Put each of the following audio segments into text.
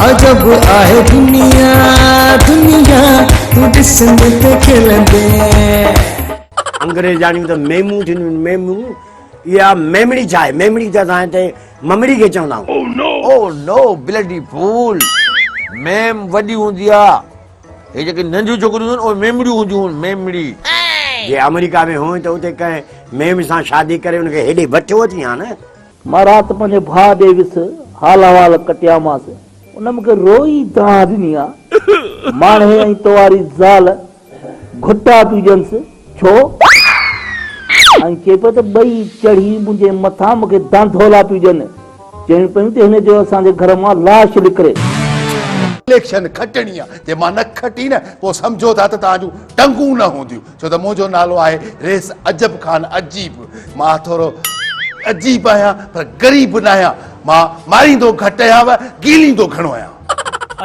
عجب آهي دنيا دنيا تون ڏسندي ته کلندين. انگريزاڻيون ته ميمون ٿينديون آهن ميمون اها ميمڙي ڇا آهي ميمڙي ته اسان هتي ممڙي کي چوندا آهيون. او نو بلڊي فول ميم وڏي هوندي آ هي جيڪي ننڍيون ڇوڪريون هونديون آهن اهي ميمڙيون هونديون آهن ميمڙي. جي آمريڪا ۾ هئين ته اتي ڪنهن ميم سان شادي ڪري ان کي هيڏي وٺيو اچين ها نه. مان رات پنهنجي ڀاء ڏي ويس، حال احوال ڪٽيامانس، ان مون کي روئي دانهن ڏني آ، ماڻهي ۽ تو واري زال گهٽا پيون ڏينس، ڇو؟ ۽ چئي پيو ته ٻئي چڙهي منهنجي مٿان مون کي دانڌولا پيون ڏين، چون پيون ته هن جو اسان جي گهر مان لاش نڪري. اليڪشن کٽڻي آ، جي مان نه کٽي نه پوء سمجهو ٿا ته توهان جون ٽنگون نه هونديون. ڇو ته منهنجو نالو آهي ريس عجب خان عجيب. مان ٿورو عجيب آهيان پر غريب نه آهيان. مان ماريندو گهٽ آهيان و گيليندو گهڻو آهيان.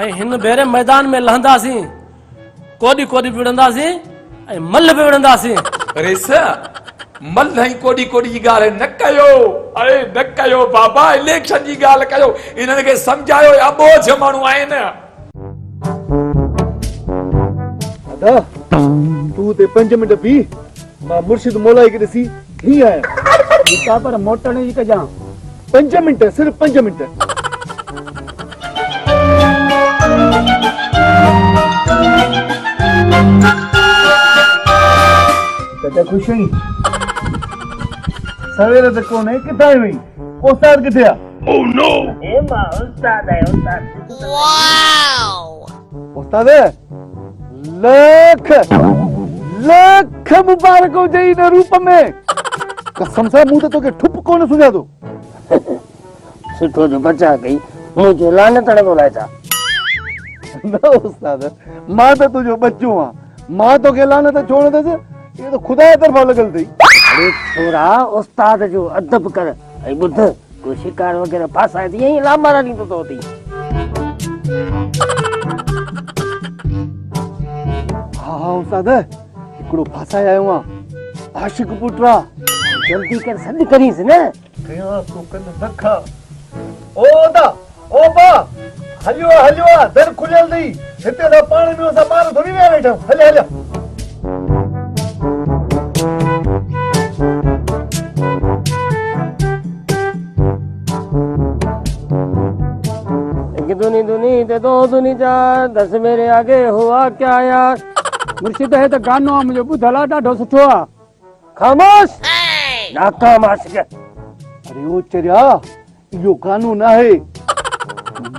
۽ هن ڀيري ميدان ۾ لهنداسين، ڪوڏي ڪوڏي به وڙهنداسين ۽ ملهه به وڙهنداسين. ريس، ملهه ۽ ڪوڏي ڪوڏي جي ڳالهه نه ڪيو، اڙي نه ڪيو بابا، اليڪشن جي ڳالهه ڪيو، انهن کي سمجهايو اهي اٻوجهه ماڻهو آهن. ادا تون اتي پنج منٽ بيهه مان مرشد مولائي کي ڏسي هي آيان. ٺيڪ آ پر موٽڻ جي ڪجان. پنج منٽ صرف پنج منٽ. چاچا خوش آهين؟ سوير ته ڪونهي ڪٿان آيو آهين؟ استاد ڪٿي آ؟ اي مان استاد آهيان استاد. استاد لک لک مبارڪ هجئي ان روپ ۾ قسم سان مون ته توکي ٺپ ڪونه سڃاتو. سٺو جو بچاء ڪئي منهنجو لعنت هڻندو الائي ڇا. نه استاد مان ته تنهنجو ٻچو آهان مان توکي لعنت ڇو هڻندس اهو ته خدا جي طرفان لڳل اٿئي. اڙي ڇورا استاد جو ادب ڪر ۽ ٻڌ ڪو شڪار وغيره ڦاسائي ٿي ائين لامارا ڏيندو ٿو اٿئي. ها ها استاد هڪڙو ڦاسائي آيو آهيان عاشق پٽ آ. جلدي ڪر سڏ ڪرينس نه. ڪيان ٿو ڪن نه کا. او ادا او با هليو آ هليو آ در کليل اٿئي هتي اسان پاڻ ۾ اسان ٻار ٿوري ويا ويٺا آهيون هليا هليا. هڪ دوني دوني تي دو دوني چار دس ميري آگي هوا ڪيا يار. مرشد هي ته گانو آ منهنجو ٻڌل آ ڏاڍو سٺو آ. خاموش ناڪام عاشق. اڙي او چريا اهو گانو ناهي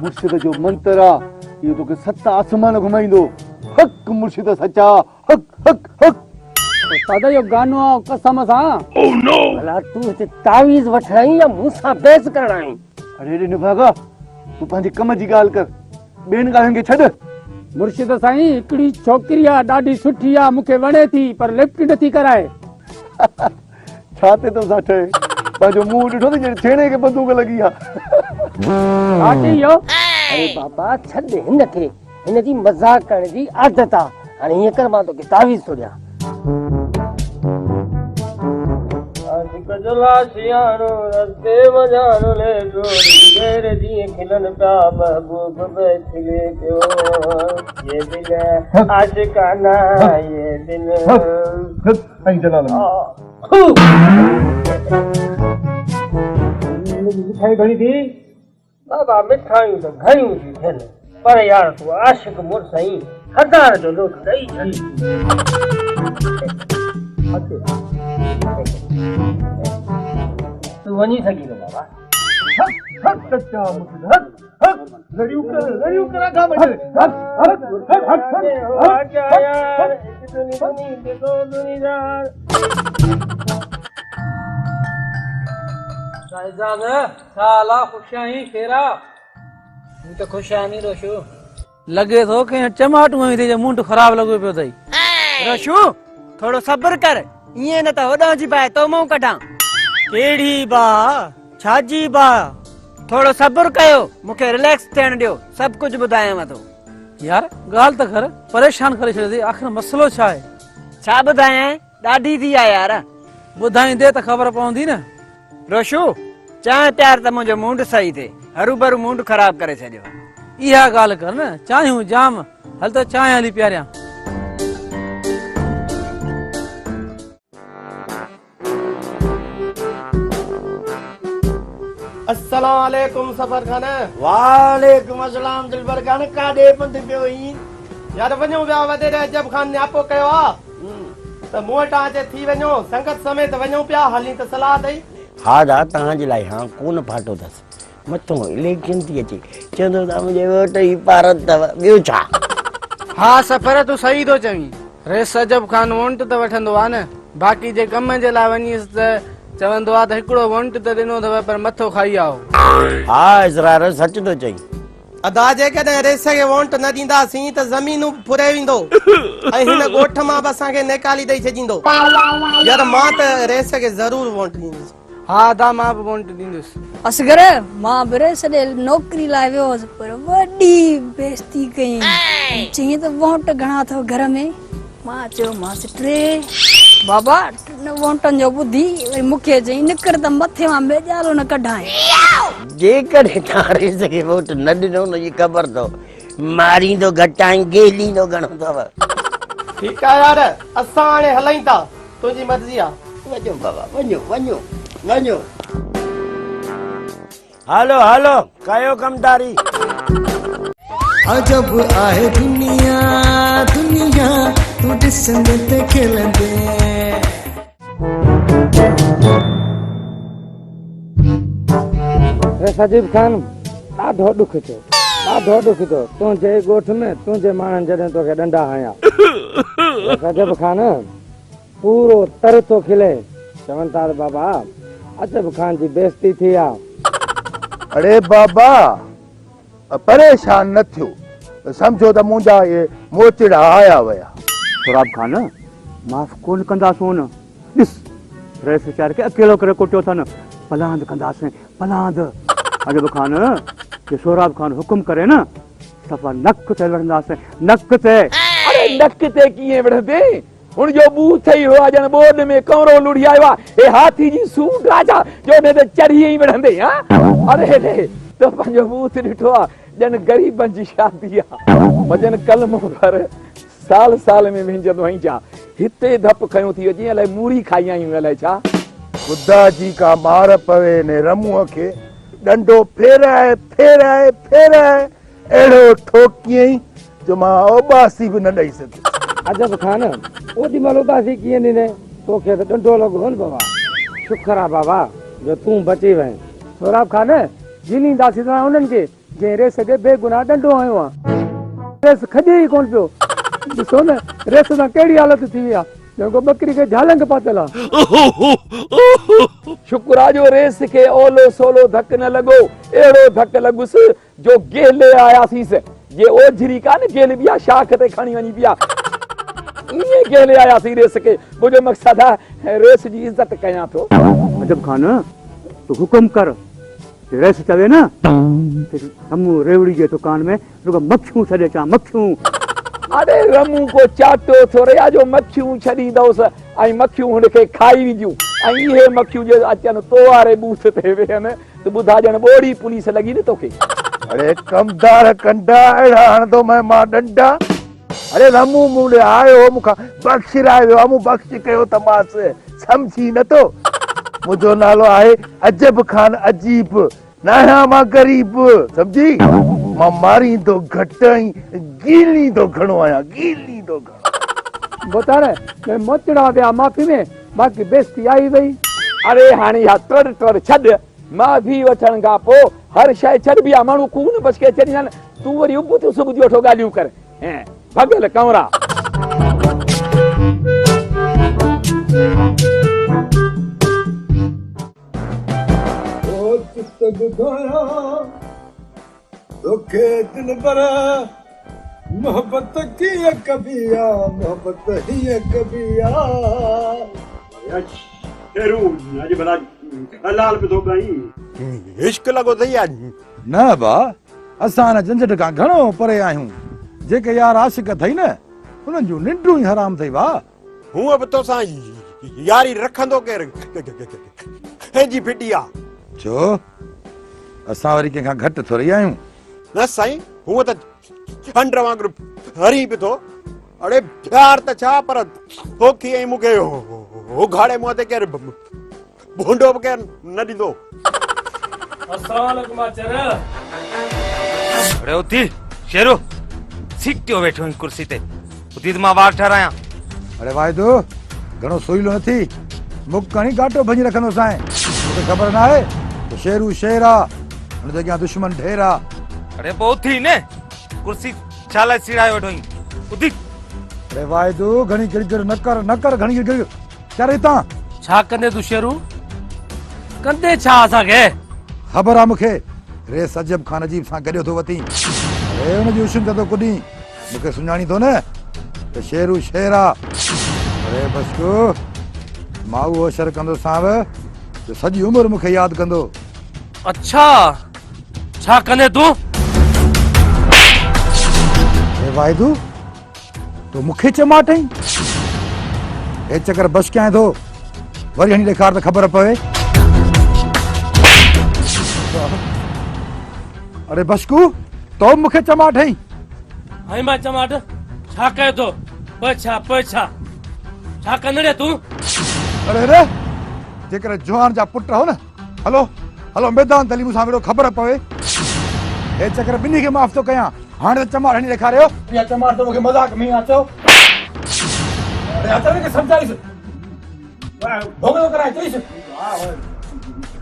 مرشد جو منتر آ اهو توکي ست آسمان گهمائيندو حق مرشد سچا حق حق حق. استاد اهو گانو آ قسم سان. ڀلا تون هتي تعويذ وٺڻ آئين يا مون سان بحث ڪرڻ آئين. اڙي اڙي نڀاڳا تون پنهنجي ڪم جي ڳالهه ڪر ٻين ڳالهين کي ڇڏ. مرشد سائين هڪڙي ڇوڪري آ ڏاڍي سٺي آ مون کي وڻي ٿي پر لفٽ نٿي ڪرائي. ڇا تي تو سان ٺهي پنهنجو منهن ڏٺو اٿئي ڄڻ ڇيڻي کي بندوق لڳي آ. ڇا چئي اهو؟ اڙي بابا ڇڏ هن کي هن جي مذاق ڪرڻ جي عادت آ. هاڻي هيئن ڪر مان توکي تعويذ ٿو ڏيان. عاشق جو لاشياڻو رستي منجهان رلي پيو غير جيئن کلن پيا محبوب به کلي پيو يي دل عاشقانه يي دل. سائين جلال ۾. مٺائي گهڻي ٿي؟ بابا مٺايون ته گهڻيون ٿيون ٿين پر يار تون عاشق مڙس آهين هزار جو نوٽ ڏئي ڇڏ. تون وڃي سگهين ٿو بابا. حق حق سچا مرشد حق حق رڙيون ڪر رڙيون ڪر اگهام ڇڏ حق حق حق حق حق حق. شاهزاد ڇا حال آ خوش آهين خير آ؟ مون ته خوش آهيان ني روشو. لڳي ٿو ڪنهن چماٽون هنيون اٿئي جو منڍ خراب لڳو پيو اٿئي. روشو ٿورو صبر ڪر ائين نه ته هوڏانهن جي باهه تو مون ڪڍان. ڪهڙي باهه ڇا جي باهه ٿورو صبر ڪيو مون کي رليڪس ٿيڻ ڏيو سڀ ڪجهه ٻڌايانو ٿو. يار ڳالهه ته ڪر پريشان ڪري ڇڏيو اٿئي آخر مسئلو ڇا آهي؟ ڇا ٻڌايانء ڏاڍي ٿي آ يار. ٻڌائيندي ته خبر پوندي نه. روشو، چانهه پيار ته منهنجو مونڊ صحيح ٿئي، هروڀرو مونڊ خراب ڪري ڇڏيو. اها ڳالهه ڪر نه، چانهيون جام، هل ته چانهه هلي پياريان. السلام عليڪم سفر خان. وعليڪم السلام دلبر خان، ڪاڏي پنڌ پيو آهين؟ يار وڃون پيا وڏيري عجب خان نياپو ڪيو آ ته مون وٽان اچي ٿي وڃو، سنگت سميت وڃون پيا، هلين ته صلاح اٿئي. ها دا توهان جي لاء هان ڪونه ڦاٽو اٿس، مٿو اليڪشن ٿي اچي، چوندو ته منهنجي ووٽ جي پارت اٿو، ٻيو ڇا؟ ها سفر تون صحيح ٿو چوين، رئيس عجب خان وونٽ ته وٺندو آ نه، باقي جي ڪم جي لاء وڃيس ته چوندو آ ته هڪڙو وونٽ ته ڏنو اٿو پر مٿو کائي آئو. ها اسرار سچ ٿو چئين. ادا جيڪڏهن رئيس کي وونٽ نه ڏينداسين ته زمينون به ڦري ويندو ۽ هن ڳوٺ مان به اسان کي نيڪالي ڏئي ڇڏيندو. يار مان ته رئيس کي ضرور وونٽ ڏيندس. ها ادا مان به وونٽ ڏيندس. اصغر مان به رئيس ڏي نوڪري لاء ويو هوس پر وڏي بيعزتي ڪيائين. چيائين ته وونٽ گهڻا اٿو گهر ۾؟ مان چيومانس ٽي. بابا ٽن وونٽن جو ٻڌي وري مون کي چيائين نڪر ته مٿي مان ميڄالو نه ڪڍانء. جيڪڏهن توهان رئيس کي ووٽ نه ڏنو نه جي خبر اٿو ماريندو گهٽ ۽ گيليندو گهڻو اٿو. ٺيڪ آ يار اسان هاڻي هلئين ٿا تنهنجي مرضي آ. وڃو بابا وڃو وڃو وڃو. هلو هلو ڪيو ڪمداري. عجب آهي دنيا دنيا تون ڏسندين ته کلندين. رئيس عجيب خان ڏاڍو ڏک ٿيو ڏاڍو ڏک ٿيو تنهنجي ڳوٺ ۾ تنهنجي ماڻهن جڏهن توکي ڏنڊا هنيا. رئيس عجب خان پورو تر ٿو کلي. چون ٿا ته بابا عجب خان جي بيعزتي ٿي آ. اڙي بابا پريشان نه ٿيو سمجهو ته منهنجا اهي موچڙا آيا ويا. سهراب خان معاف ڪونه ڪنداسون ڏس رئيس ويچاري کي اڪيلو ڪري ڪٽيو اٿن پلاند ڪنداسين پلاند. عجب خان جي سهراب خان حڪم ڪري نه صفا نڪ تي وڙهنداسين نڪ تي. اڙي نڪ تي ڪيئن وڙهندين هن جو ٻوٿ ئي اهڙو آ ڄڻ ٻوڏ ۾ ڪؤنرو لڙهي آيو آ. هي هاٿي جي سونڍ آ ڇا جو ان تي چڙهي ائين وڙهندين ها؟ اري ري تو پنهنجو ٻوٿ ڏٺو آ ڄڻ غريبن جي شادي آ. وڄن ڪلمو ڀر سال سال ۾ وهنجندو آهين ڇا؟ هتي ڌپ کنيو ٿي اچين الائي موري کائي آيون الائي ڇا؟ خدا جي ڪا مار پوي انهي رمونء کي، ڏنڊو ڦيرائي ڦيرائي ڦيرائي اهڙو ٺوڪيائين جو مان اوٻاسي به نه ڏئي سگهيس. عجب خان، اوڏي مهل اوٻاسي ڪيئن ڏني؟ توکي ته ڏنڊو لڳو هو نه بابا. شڪر آ بابا جو تون بچي وئين. سهراب خان، جهلينداسين ته انهن کي، جنهن ريس کي بي گناهه ڏنڊو هنيو آ. ريس کڄي ئي ڪونه پيو. ڏسو نه ريس سان ڪهڙي حالت ٿي وئي آ. ڄڻ ڪو ٻڪري کي جهالنگ پاتل آ. شڪر آ جو ريس کي اولو سولو ڌڪ نه لڳو. اهڙو ڌڪ لڳس جو گيلي آياسينس، جي اوجهري ڪانه گيلبي آ، شاخ تي کڻي وڃي پيا. ائين گيلي آياسين ريس کي. منهنجو مقصد آ ريس جي عزت ڪيان ٿو. عجب خان، تون حڪم ڪر، جي ريس چوي نه ته رمون ريوڙي جي دڪان ۾ رڳو مکيون ڇڏي اچان، مکيون. اڙي رمون ڪو چاٽو ٿورئي آ جو مکيون ڇڏيندوس ۽ مکيون هن کي کائي وينديون ۽ اهي مکيون جي اچن تو واري ٻوٿ تي ويهن ته ٻڌاء ڄڻ ٻوڙي پوليس لڳي نه توکي. اڙي ڪمدار ڪنڊا اهڙا هڻندومانء مان ڏنڊا. اڙي رمون مون ڏي آيو هو مون کان بخشرائي ويو آ مون بخش ڪيو ته مانس سمجهين نه ٿو. منهنجو نالو آهي عجب خان عجيب ناهيان مان غريب سمجهي مان ماريندو گهٽ ۽ گيليندو گهڻو آهيان گيليندو گهڻو. ڀوتار ۾ موچڙا ويا معافي ۾ باقي بيستي آئي وئي. اڙي هاڻي اها ٽڙ ٽڙ ڇڏ، معافي وٺڻ کان پوء هر شيء ڇڏبي آ، ماڻهو خون بشڪي ڇڏيندا آهن، تون وري ابتيون سبتيون ويٺو ڳالهيون ڪر، هين ڀڳل ڪنورا. او چت ٻڌايان توکي دلبر محبت ڪيئن ڪبي آ محبت هيئن ڪبي آ. شيرو اڄ ڀلا لال پيو ٿو ڳائين. عشق لڳو اٿئي يا. نه ابا اسان ان جهنجهٽ کان گهڻو پري آهيون. جيڪي يار عاشق اٿئي نه انهن جون ننڊون ئي حرام اٿئي ڀاء. هونء به توسان ياري رکندو ڪير؟ ڪنهن جي ڦٽي آ؟ ڇو؟ اسان وري ڪنهن کان گهٽ ٿورئي آهيون. نه سائين. هونء ته ڇنڊ وانگر هرين به ٿو. اڙي پيار ته ڇا پر توکي ۽ مون کي اگهاڙي منهن تي ڪير ڀونڊو به ڪير نه ڏيندو. السلام عليڪم آچر. اڙي اٿي شيرو سيٽيو ويٺو آهين ڪرسي تي اٿي ته مان وار ٺهرايان. اڙي واحدو گهڻو سوئيلو نه ٿي مڪ کڻي ڳاٽو ڀڃي رکندوسانء. توکي خبر ناهي ته شيرو شير آ هن جي اڳيان دشمن ڍير آ. اڙي پوء اٿي نه ڪرسي ڇا لاء سيڙايو ويٺو آهين اٿي. اڙي واحدو گهڻي گڙگڙ نه ڪر نه ڪر گهڻي گڙگڙ چر هتان. ڇا ڪندين تون شيرو ڪندين ڇا اسان کي. خبر آ مون کي ريس عجب خان عجيب سان گڏيو ٿو وتين. اڙي ان جي اشن تي ٿو ڪڏين. مون کي سڃاڻين ٿو نه ته شيرو شير آ. اڙي بشڪو مان اهو شر ڪندوسانو جو سڄي عمر مون کي ياد ڪندو. اڇا ڇا ڪندين تون؟ اڙي واحدو تو مون کي چماٽ هنئي؟ هي چڪر بس ڪيائين ٿو وري هڻي ڏيکار ته خبر پوي. اڙي بشڪو تو مون کي چماٽ هنئي؟ هنئي مان چماٽ؟ ڇا ڪيو تو؟ پوء ڇا پوء ڇا؟ ڇا ڪندڙي تون؟ اڙي ري جيڪڏهن جوان جا پٽ هو نه هلو هلو ميدان تي هلي مون سان وڙهو خبر پوي. هي چڪر ٻنهي کي معاف ٿو ڪيان هاڻي ته چماٽ هڻي ڏيکاريو. اها چماٽ ته مون کي مذاق ۾ اچو. اڙي اچ کي سمجهائيس. ڀوڳ ڪرائي چئيس.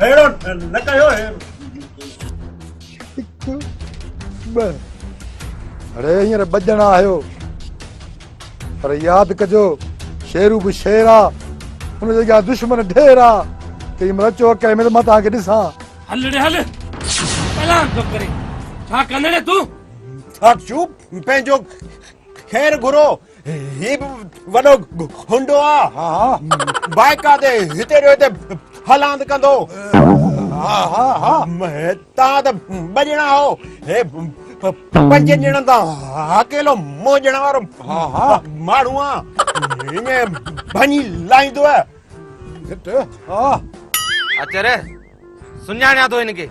اهڙو نه ڪيو. هڪ ٻه اڙي هينئر ٻه ڄڻا آهيو پر ياد ڪجو شيرو به شير آ ان جي اڳيان دشمن ڍير آ ڪيڏي مهل اچو اڪيلي ۾ ته مان توهان کي ڏسان. هل ڙي هل اعلان ٿو ڪرين ڇا ڪندين ڙي تون. ٿاڪچو پنهنجو خير گهرو هي به وڏو گهنڊو آ. ها بائيڪا تي هتي جو هتي هلاند ڪندو. ها ها ها تان ته ٻه ڄڻا هو هي پنجن ڄڻن تان اڪيلو منهن ڏيڻ وارو ها ها ماڻهو آ ائين ڀڃي لاهيندو آ. گهٽ ها. اچر سڃاڻيان ٿو هن کي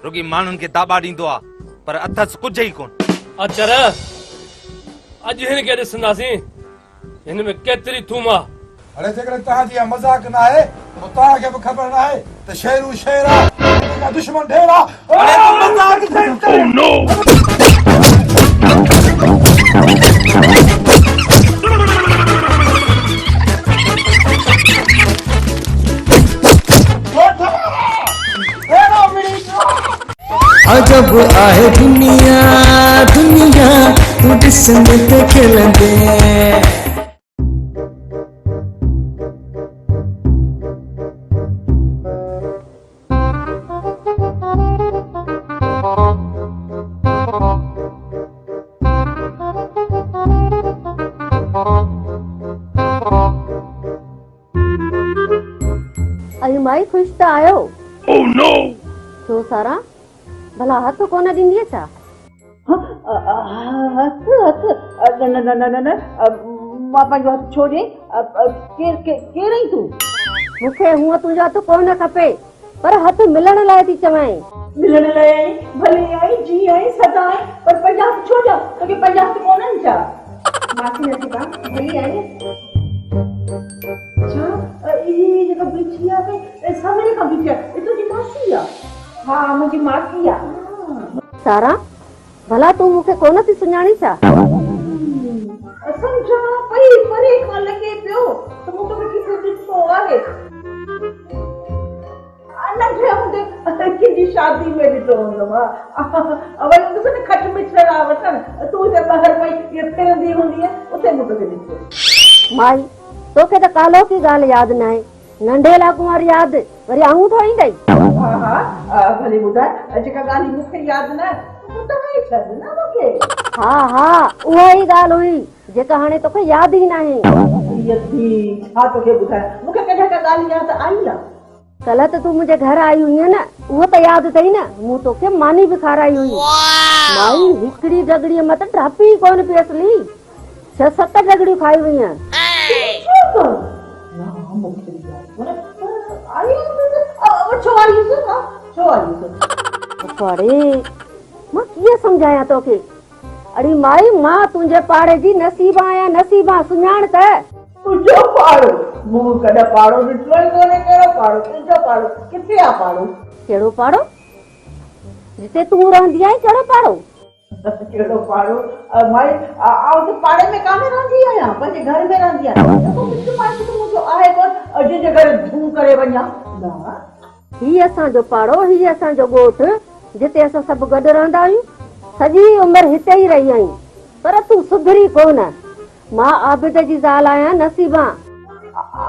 رڳي ماڻهن کي داٻا ڏيندو آ پر اٿس ڪجهه ئي ڪونه. اچر اڄ هن کي ڏسنداسين هن ۾ ڪيتري ٿوم آ. اڙي جيڪڏهن توهان جي اها مذاق ناهي ته پوء توهان کي به خبر ناهي ته شيرو شير آ هن جا دشمن ڍير آ. اڙي تون مذاق ڇڏ. عجب آهي دنيا دنيا تون ڏسندي ته کلندي. ائي مائي خوش ته آهيو؟ Oh no! ڇو سارا ڀلا هٿ ڪونه ڏيندينء ڇا؟ هٿ هٿ نه نه نه نه نه مان پنهنجو هٿ ڇو ڏيئين؟ ڪير ڪير آهين تون؟ مون کي هونء تنهنجو هٿ ڪونه کپي پر هٿ ملڻ لاء ٿي چوانء. ملڻ لاء آئين؟ ڀلي آئين، جيئن آئين، سدا آئين، پر پنهنجا هٿ ڇو ڏيان؟ توکي پنهنجا هٿ ڪونهن ڇا؟ ماسي نصيبا ڀلي آئين. ڇا هي جيڪا بيٺي آ سي سويري کان بيٺي آ، هي تنهنجي ماسي آ؟ ها منهنجي ماسي آ. سارا، ڀلا تون مون کي ڪونه ٿي سڃاڻين ڇا؟ سمجهان پئي، پري کان لڳي پيو ته مون توکي ڪٿي ڏٺو آهي. ننڍي هوندي ڪنهن جي شادي ۾ ڏٺو هوندم. ها وري ڏس نه کٽ مٺڙا وٺڻ، تون هتي ٻاهر پئي ائين ڦرندي هوندينء، اتي مون توکي ڏٺو. مائي، توکي ته ڪالهوڪي ڳالهه ياد ناهي. ننڍي لاء ڪنوار ياد وري آئون ٿو ايندئي. ها ها ڀلي ٻڌاء جيڪا ڳالهه مون کي ياد نه ٻڌائي ڇڏ نه مون کي. ها ها اها ئي ڳالهه هئي جيڪا هاڻي توکي ياد ئي ناهي. يتي ڇا توکي ٻڌايان مون کي ڪڏهن ڪا ڳالهه ياد آئي آ. ڪلهه ته تون منهنجي گهر آئي هئينء نه اهو ته ياد اٿئي نه مون توکي ماني به کارائي هئي. مائي هڪڙي ڊڳڙيء مان ته ڊاپي ئي ڪونه پيس لي. ڇهه ست ڊڳڙيون کائي وئينء. ڇو ڪر نه مون کي به ياد ڪونهي پر آئي هوندس ڇو آئي هيس ها ڇو آئي هيس. اڙي مان ڪيئن سمجهايان توکي؟ اڙي مائي مان تنهنجي پاڙي جي نصيبان آهيان نصيبان سڃاڻ ته. تنهنجو پاڙو؟ مون ڪڏهن پاڙو ڏٺو ئي ڪونهي ڪهڙو پاڙو؟ تنهنجو پاڙو؟ ڪٿي آ پاڙو؟ ڪهڙو پاڙو؟ جتي تون رهندي آهين ڪهڙو پاڙو؟ ڪهڙو پاڙو؟ مائي آئون ته پاڙي ۾ ڪانه رهندي آهيان پنهنجي گهر ۾ رهندي آهيان ته ڪو مٽ مائٽ ته منهنجو آهي ڪونه جنهن جي گهر ڌون ڪري وڃان نه. هي اسان جو پاڙو، هي اسان جو ڳوٺ، جتي اسان سڀ گڏ رهندا آهيون. سڄي عمر هتي ئي رهي آهين، پر تون سڌري ڪونه. مان عابد جي زال آهيان نصيبان.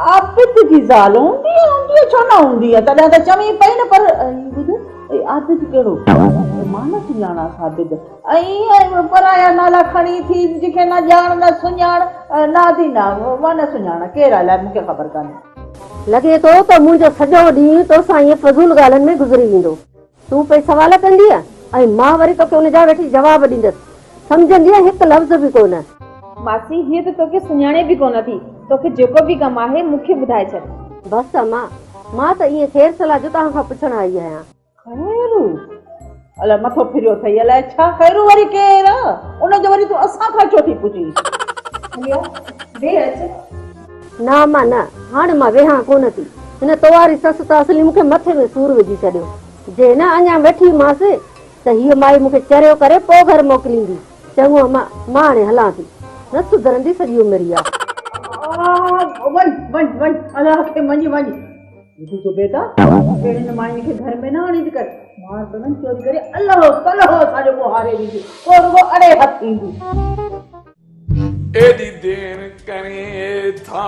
عابد جي زال هوندي هوندي ڇو نه هوندي تڏهن ته چوين پئي نه پر هي ٻڌ هي عابد ڪهڙو مان نه سڃاڻانس عابد ۽ پرايا نالا کڻي ٿي جنهن کي نه ڄاڻ نه سڃاڻ نه ادي نه مان نه سڃاڻان ڪير آهي الائي مون کي خبر ڪانهي. لڳي ٿو ته منهنجو سڄو ڏينهن توسان ائين فضول ڳالهين ۾ گذري ويندو. تون پئي سوال ڪندينء ۽ مان وري توکي ان جا ويٺي جواب ڏيندس. سمجهندينء هڪ لفظ به ڪونه. ماسي، هيء ته توکي سڃاڻي به ڪونه ٿي. توکي جيڪو به ڪم آهي، مون کي ٻڌائي ڇڏ. بس امان، مان ته ائين خير صلاح جو توهان کان پڇڻ آئي آهيان. خيرو! الائي مٿو ڦريو اٿئي الائي ڇا؟ خيرو وري ڪير آ؟ ان جو وري تون اسان کان ڇو ٿي پڇين؟ هليا، ويهه اچ. نه امان نه، هاڻي مان ويهان ڪونه ٿي. هن تو واري سس ته اصلي مون کي مٿي ۾ سور وجهي ڇڏيو. جي نه اڃا ويٺي مانس ته هيء مائي مون کي چريو ڪري پوء گهر موڪليندي. چڱو امان، مان هاڻي هلان ٿي. نه سڌرندي سڄي عمر اها. وڃ وڃ وڃ، الله کي مڃ وڃ. ٻڌ زبيده، اهڙين ماين کي گهر ۾ نه آڻيندي ڪر. مار پون چوري ڪري الله صلح اسان جو ٻوهاري ويندي. پوء رڳو اڙي هٿ ايندي. ايڏي دير ڪرين ٿا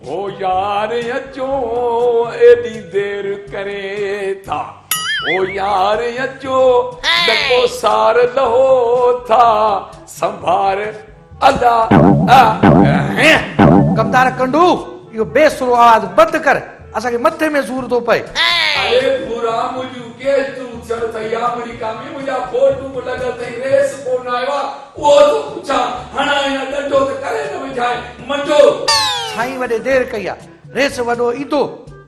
هو يار اچو ايڏي دير ڪرين ٿا هو يار اچو ڏڪو سار لهو ٿا سنڀار الا ڪمدار ڪنڊو اهو بي سرو آواز بند ڪر اسان کي مٿي ۾ سور ٿو پئي. اڙي ڀورا منهنجون ڪيسٽون ٿيل اٿئي آمريڪا ۾ منهنجا فوٽو به لڳل اٿئي ريس ڪونه آيو آ اهو ٿو پڇان هڻانء نه ڏنڊو ته ڪري نه وجهانء منڊو. سائين وڏي دير ڪئي آ ريس وڏو ايندو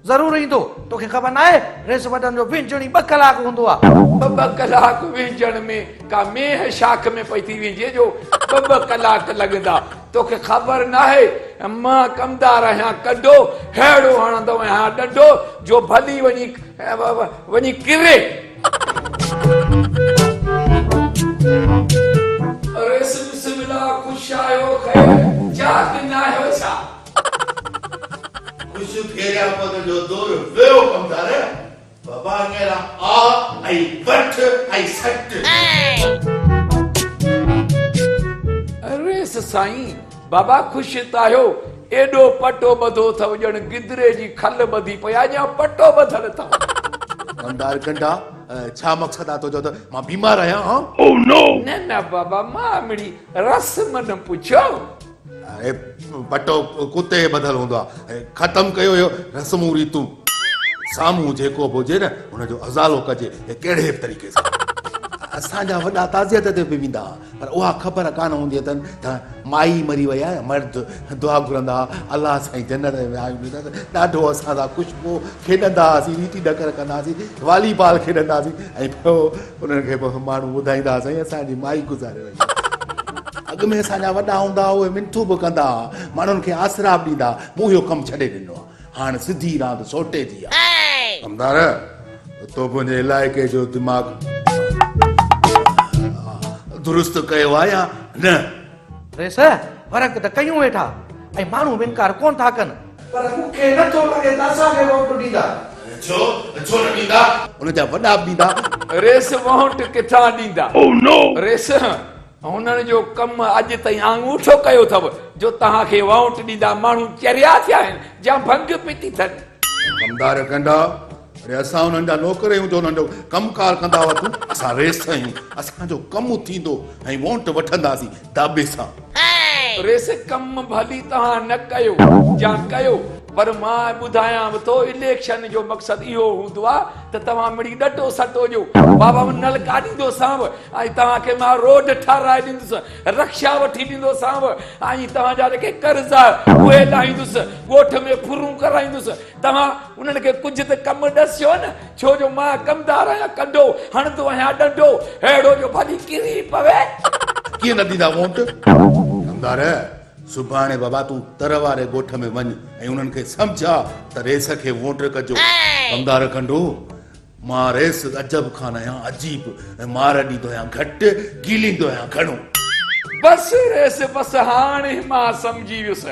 ضرور ايندو توکي خبر ناهي ريس وڏن جو وهنجڻ ئي ٻه ڪلاڪ هوندو آ. ٻه ٻه ڪلاڪ وهنجڻ ۾ ڪا مينهن شاخ ۾ پئي ٿي وهنجي جو ٻه ٻه ڪلاڪ لڳندا توکي خبر ناهي مان ڪمدار آهيان ڪنڊو ههڙو هڻندو آهيان ڏنڊو جو ڀلي وڃي وڃي ڪري. ريس بسم الله خوش آهيو خير چاڪ ناهيو ڇا. خوش ڦيريا پوء تنهنجو دور ويو ڪمدار بابا هينئر آ ۽ وٺ ۽ سٽ. ريس سائين بابا خوش ته آهيو ايڏو پٽو ٻڌو اٿو ڄڻ گدري جي کل ٻڌي پئي آهي ڄڻ پٽو ٻڌل اٿو. ڪمدار ڪنڊا ڇا مقصد آ تنهنجو ته مان بيمار آهيان ها. نه نه بابا مان مڙئي رسم نه پڇيو. اڙي پٽو ڪتي کي ٻڌل هوندو آ ختم ڪيو اهو رسمون ريتون سامهون جيڪو به هجي نه ان جو ازالو ڪجي ڪهڙي به طريقي سان اسان جا وڏا تعزيت تي به ويندا هئا پر اها خبر ڪانه هوندي اٿن ته مائي مري وئي آهي مرد دعا گهرندا هئا الله سائين جنت ۾ ويهاريون ڏيندس ڏاڍو اسان سان خوش پوء کيڏندا هئاسين ريٽي ڏڪر ڪندا هئاسين والي بال کيڏندا هئاسين ۽ پوء انهن کي به ماڻهو ٻڌائيندا هئا سائين اسان جي مائي گذاري وئي آهي اڳ ۾ اسان جا وڏا هوندا هئا اهي منٿون به ڪندا هئا ماڻهن کي آسرا به ڏيندا هئا مون اهو ڪم ڇڏي ڏنو آهي هاڻ سڌي راند سوٽي جي آهي. ڪمدار تو پنهنجي علائقي جو دماغ درست ڪيو آهي يا نه؟ ريس فرق ته ڪيون ويٺا ۽ ماڻهو به انڪار ڪونه ٿا ڪن. پر مون کي نه ٿو لڳي ته اسان کي ووٽ ڏيندا. ڇو؟ ڇو نه ڏيندا؟ ان جا وڏا به ڏيندا. ريس ووٽ ڪٿان ڏيندا؟ ريس هنن جو ڪم اڄ تائين آڱوٺو ڪيو اٿو جو توهان کي ووٽ ڏيندا ماڻهو چريا ٿيا آهن يا ڀنگ پيتي اٿن. ڪمدار ڪنڊا اڙي اسان انهن جا نوڪر آهيون جو انهن جو ڪم ڪار ڪندا وتون اسان ريس آهيون اسان جو ڪم ٿيندو ۽ ووٽ وٺنداسين داٻي سان. ريس ڪم ڀلي توهان نه ڪيو يا ڪيو پر مان ٻڌايانو ٿو اليڪشن جو مقصد اهو هوندو آ ته توهان مڙئي ڏٽو سٽو ڏيو. بابا مان نلڪا ڏيندوسانو ۽ توهان کي مان روڊ ٺهرائي ڏيندس، رڪشا وٺي ڏيندوسانو ۽ توهان جا جيڪي قرض اهي لاهيندس، ڳوٺ ۾ ڦرون ڪرائيندس. توهان انهن کي ڪجهه ته ڪم ڏسيو نه، ڇو جو مان ڪمدار آهيان ڪنڊو، هڻندو آهيان ڏنڊو، اهڙو جو ڀلي ڪري پوي. ڪيئن نه ڏيندا ووٽ؟ ڪمدار، سڀاڻي بابا تون تر واري ڳوٺ ۾ وڃ ۽ انهن کي سمجهاء ته ريس کي ووٽ ڪجو. ڪمدار ڪنڊو، مان ريس عجب خان آهيان عجيب ۽ مار ڏيندو آهيان گهٽ، گيليندو آهيان گهڻو. بس ريس بس هاڻي مان سمجهي ويس.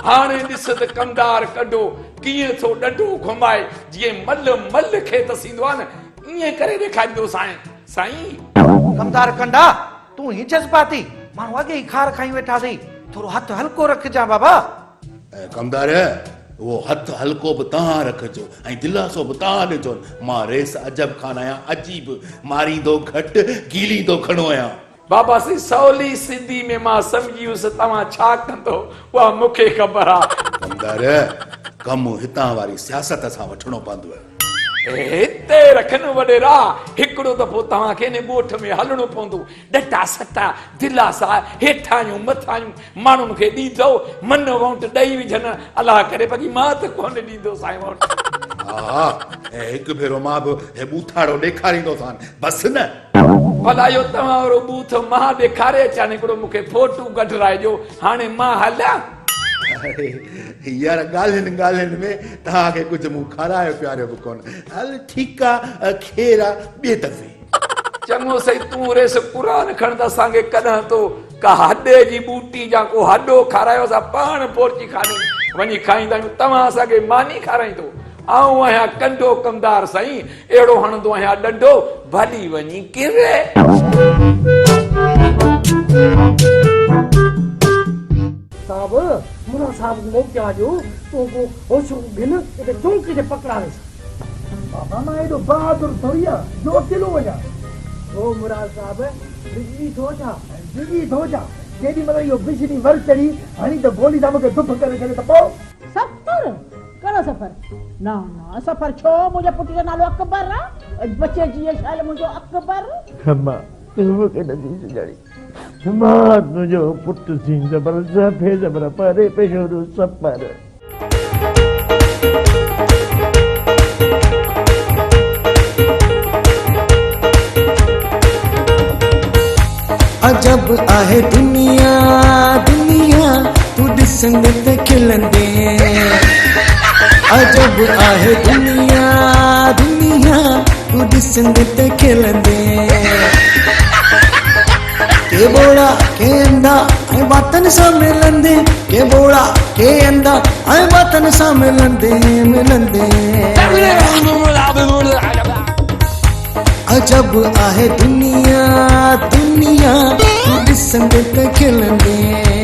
هاڻي ڏس ته ڪمدار ڪنڊو ڪيئن ٿو ڏنڊو گهمائي، جيئن مل مل کي تسيندو آهي نه، ائين ڪري ڏيکاريندوسانء سائين. ڪمدار ڪنڊا، تون هي جذباتي ماڻهو اڳي ئي خار کائي ويٺا اٿئي، ٿورو هٿ هلڪو رکجان بابا. اي ڪمدار، اهو هٿ هلڪو به توهان رکجو ۽ دلاسو به توهان ڏجو. مان رئيس عجب خان آهيان، عجيب، ماريندو گهٽ، گيليندو گهڻو آهيان. بابا سائين سولي سنڌي ۾ مان سمجهي ويس توهان ڇا ڪندو اها مون کي خبر آ. ڪمدار، ڪم هتان واري سياست سان وٺڻو پوندو. هتي رکن وڏيرا، هڪڙو دفعو توهان کي ان ڳوٺ ۾ هلڻو پوندو. ڏٽا سٽا، دلاسا، هيٺايون مٿايون ماڻهن کي ڏيندؤ، من وونٽ ڏئي وجهن، الله ڪري باقي مان ته ڪونه ڏيندوسانء وونٽ. ها ۽ هڪ ڀيرو مان به هي ٻوٿاڙو ڏيکاريندوسان، بس نه. ڀلا اهو توهان وارو ٻوٿ مان ڏيکاري اچان، هڪڙو مون کي فوٽو ڪڍرائي ڏيو، هاڻي مان هليان. اڙي يار ڳالهين ڳالهين ۾ توهان کي ڪجهه مون کارايو پياريو به ڪونه. هل ٺيڪ آ خير آ ٻئي دفعي. چڱو سائين تون ريس قرآن کڻ ته اسان کي ڪڏهن تو ڪا هڏي جي ٻوٽي يا ڪو هڏو کارايو اسان پاڻ بورچي خاني ۾ وڃي کائيندا آهيون توهان اسان کي ماني کارائيندو آئون آهيان ڪنڊو ڪمدار سائين اهڙو هڻندو آهيان ڏنڊو ڀلي وڃي ڪري. صاحب، ملا صاحب کي موڪليان جو تون ڪو هوشو گهن اتي چونڪي تي پڪڙاويس. بابا مان ايڏو بهادر ٿوري آهيان جو اڪيلو وڃان. ڇو مراد صاحب ڊڄي ٿو ڇا؟ ڊڄي ٿو ڇا؟ جيڏي مهل اهو بشني ور چڙهي هڻي ته گولي سان مون کي دڦ ڪري ڇڏي ته پوء؟ سفر؟ ڪهڙو سفر؟ نه نه سفر ڇو؟ منهنجي پٽ جو نالو اڪبر آ. بچي جيئي شال منهنجو اڪبر. اما تون مون کي نٿي سڃاڻين. مان تنهنجو پٽ ٿيندس پر سفيد پر پري پيشورو سفر. عجب آهي دنيا دنيا تون ڏسندي ته کلندين عجب آهي دنيا دنيا تون ڏسندي ته کلندين ڪي ٻوڙا ڪي انڌا ۽ واتن سان ملندي ڪي ٻوڙا ڪي انڌا ۽ واتن سان ملندي ملندي عجب آهي دنيا دنيا تون ڏسندي ته کلندي.